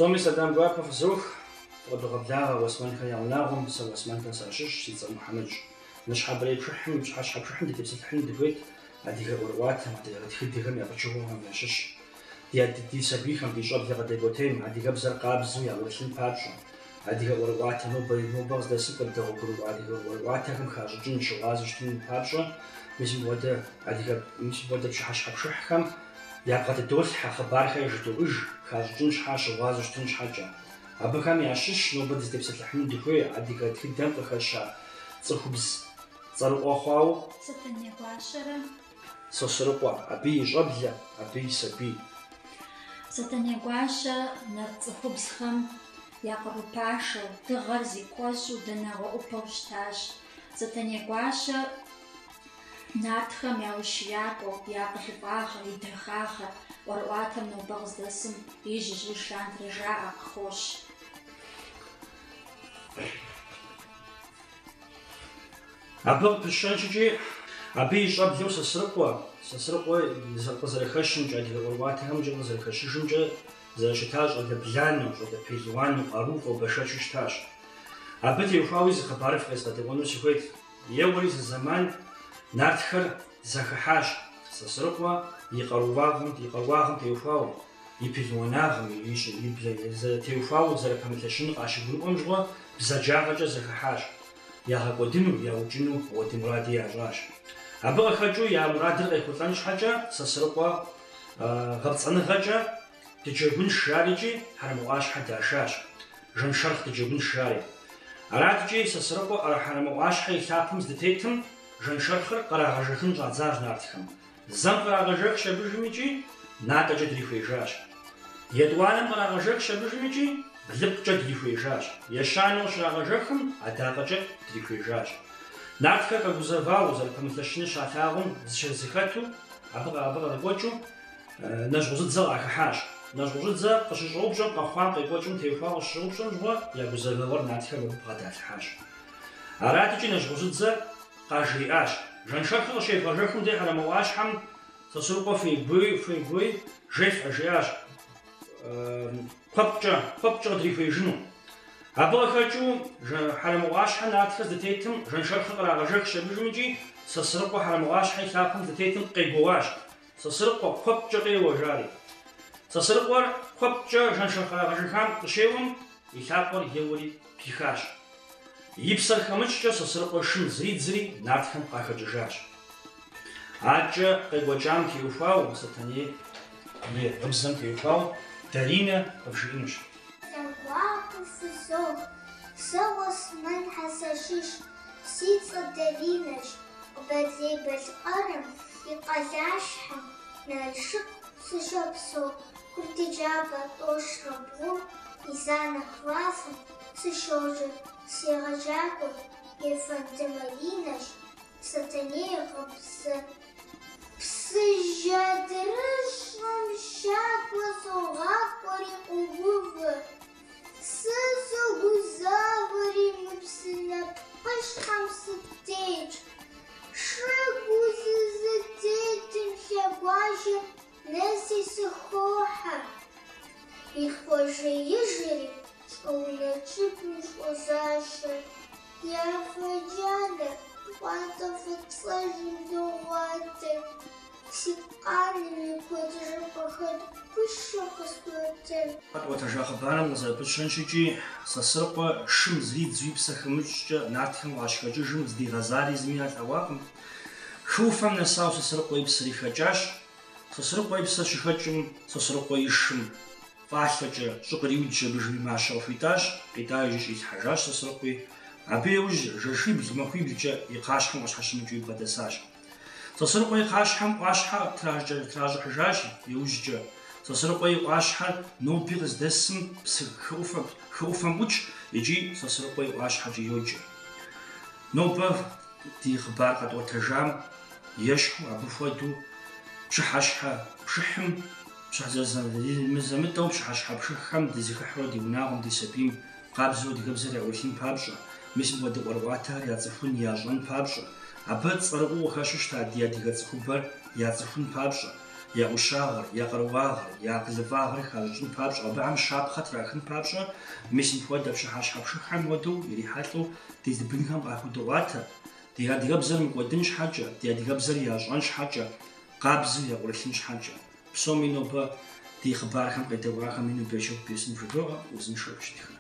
Псоми сэлам гуапэ фызох, фыкъыдогъэблагъэ Уэсмэнхэ я унагъуэм, сэ Уэсмэнхэ сащыщщ, си цӏэр Мухьэмэдщ. Ныщхьэбэрей пшыхьым, пщыхьэщхьэ пшыхьым дытепсэлъыхьыну дыхуейт адыгэ ӏуэрыӏуатэм, адыгэ тхыдэхэм я пычыгъуэхэм ящыщ. Ди сабийхэм, ди щӏэблэ къыдэкӏуэтейм адыгэбзэр къабзэу яӏурылъын папщӏэ, адыгэ ӏуэрыӏуатэ нобэ нобэ къыздэсым къыддэгъуэгурыкӏуа адыгэ ӏуэрыӏуатэхэм хащӏыкӏын, щыгъуазэу щытын папщӏэ, мис мыпхуэдэ адыгэ мис мыпхуэдэ пщыхьэщхьэ пшыхьхэм ябгъэдыдолъхьэ, хъыбархэр яжыдоӏыж, хащӏыкӏын щхьа, щыгъуазэу щытын щхьэкӏэ. Абыхэм ящыщщ нобэ дызытепсэлъыхьыну дыхуей адыгэ тхыдэм къыхэща цӏыхубз цӏэрыӏуэ хъуауэ. Сэтэней гуащэрэ. Сосрыкъуэ, абы и щӏэблэ, абы и сабий. Сэтэней гуащэ нарт цӏыхубзхэм я къру пашэу, дыгъэр зи куэщӏу, данагъуэ ӏупэу щытащ. Сэтэней гуащэ нартхэм я ущиякӏуэу, и акъылыфӏагъэр, и дахагъэр ӏуэрыӏуатэм нобэ къыздэсым ижь-ижьыж лъандэрэ жаӏэ, къыхощ. Абы къыпыщэнщ икӏи абы и щӏэблэу Сосрыкъуэ, Сосрыкъуэ къызэрыхэщымкӏэ, адыгэ ӏуэрыӏуатэхэмкӏэ къызэрыхэщыжымкӏэ зэрыщытар щӏалэ бланэу, щӏалэ пелуану, къарууфӏэу, бэшэчу щытащ. Абы теухуауи зы хъыбарыфӏ къезгъэдэӏуэну сыхуейт. Еуэри зы зэман нартхэр зэхыхьащ Сосрыкъуэ и къарууагъым, и къарууагъым теухуауэ, и пелуанагъым, и теухуауэ зэрыпэмылъэщынур къащыгурыӏуэм щыгъуэ бзаджагъэкӏэ зэхыхьащ. Ягъэкӏуэдыну, яукӏыну апхуэдэ муради ящӏащ. Абы къыхэкӏыу я мурадыр къехъулӏэн щхьэкӏэ Сосрыкъуэ гъэпцӏэныгъэкӏэ дыджэгунщ жарикӏи Хьэрэмэӏуащхьэ дашащ. Жэншэрхъ дыджэгунщ жари. Араткӏи Сосрыкъуэ Хьэрэмэӏуащхьэ и лъапэм здытетым жэншэрхъыр кърагъэжэхын щӏадзащ нартхэм. Зэм кърагъэжэхщ абыжым икӏи натӏэкӏэ дрихуеижащ. Етӏуанэм кърагъэжэхщ абыжым икӏи блыпкъкӏэ дрихуеижащ. Ещанэу щрагъэжэхым адакъэкӏэ дрихуеижащ. Нартхэр къэгузэвауэ, зэрыпэмылъэщыныр щалъагъум зыщызэхэту, абы абы къызэрекӏуэкӏыу Нэжьгъущӏыдзэ къахыхьащ. Нэжьгъущӏыдзэ къыщыщӏэупщӏэм къэхъуам къекӏуэкӏым теухуауэ къыщыщӏэупщӏэм щыгъуэ я гузэвэгъуэр нартхэм абы бгъэдалъхьащ. Арат икӏи Нэжьгъущӏыдзэ къажриӏащ. Жэншэрхъыр къыщевгъэжэхым де Хьэрэмэӏуащхьэм Сосрыкъуэ фегуей, фегуей, жефӏэ, жиӏащ, куэпкъкӏэ, куэпкъкӏэ къыдрихуеижыну. Абы къыхэкӏыу Хьэрэмэӏуащхьэ нартхэр здытетым жэншэрхъыр кърагъэжэхщ абыжым икӏи Сосрыкъуэ Хьэрэмэӏуащхьэ и лъапэм здытетым къегуоуащ. Сосрыкъуэ, куэпкъкӏэ къеуэ, жари. Сосрыкъуэр куэпкъкӏэ жэншэрхъ кърагъэжэхам къыщеуэм, и лъакъуэр еуэри пихащ. И псэр хэмыкӏкӏэ Сосрыкъуэ шым зридзри нартхэм къахэкӏыжащ. Адэкӏэ къекӏуэкӏам теухуауэ, Сэтэней и гъыбзэм теухуауэ Даринэ къывжиӏэнущ. Сэлам гуапэ фызох, сэ Уэсмэнхэ сащыщ, си цӏэр Даринэщ. Къэбэрдей-Балъкъэрым и къалащхьэм Налшык сыщопсэу, курыт еджапӏэ тӏощӏрэ бгъум езанэ классым сыщоджэ, си егъэджакӏуэр Ефэнды Маринэщ, Сэтэней гъыбзэ. Псыжь адрыщӏым щакӏуэ согъакӏуэри къоувэ. Сэ согузавэри мы псы нэпкъыщхьэм сытетщ. Шыгу сызытетым лъэгуажьэм нэси сыхохьэ. И къожеижри щӏыунэ кӏыбым щӏозащэ. И афэ джанэр пӏуантӏэ фӏыцӏэжьым догъуатэ. Си къаным и куэдыжыпӏэ хэт гущэ къысхуетын. Къэтӏуэтэжа хъыбарым къызэрыпытщэнщ икӏи, Сосрыкъуэ шым зридзу и псэ хэмыкӏкӏэ нартхэм къащыхэкӏыжым здигъэзари зыми ялъэгъуакъым. Хы ӏуфэм нэсауэ Сосрыкъуэ и псэри хэкӏащ. Сосрыкъуэ и псэр щыхэкӏым, Сосрыкъуэ и шым фӏалъэкӏэ щӏы къриудщ абыжми мащэ къыхуитӏащ, къитӏа иужь щӏилъхьэжащ Сосрыкъуи. Абы иужь жэщибл-махуиблкӏэ и кхъащхьэм къыщхьэщымыкӏыуи бгъэдэсащ. Сосрыкъуэ и кхъащхьэм ӏуащхьэ тращӏыхьыжащ иужькӏэ. Сосрыкъуэ и ӏуащхьэр ноби къыздэсым псы хы ӏуфэм ӏутщ икӏи Сосрыкъуэ и ӏуащхьэкӏэ йоджэ. Нобэ ди хъыбар къэтӏуэтэжам ещхьу абы хуэдэу пщыхьэщхьэ пшыхьым, мызэ-мытӏэу пщыхьэщхьэ пшыхьхэм дызэхыхьэурэ ди унагъуэм, ди сабийм Къабзэу адыгэбзэр яӏурылъын папщӏэ, мис мыпхуэдэ ӏуэрыӏуатэхэр яцӏыхун, ящӏэн папщӏэ, абы цӏэрыӏуэу къыхэщу щыта ди адыгэ цӏыхубэр яцӏыхун папщӏэ. я ӏущагъыр, я къарууагъыр, я акъылыфӏагъыр хащӏыкӏын папщӏэ, абыхэм щапхъэ трахын папщӏэ, мис мыпхуэдэ пщыхьэщхьэ пшыхьхэм хуэдэу ирихьэлӏэу ди бынхэм къахудоӏуатэ, ди адыгэбзэр мыкӏуэдын щхьэкӏэ, ди адыгэбзэр ящӏэн щхьэкӏэ, къабзэу яӏурылъын щхьэкӏэ. Псоми нобэ ди хъыбархэм къедэӏуахэм ину берычэт бесын вжыдоӏэ, узыншэу фыщытхэ.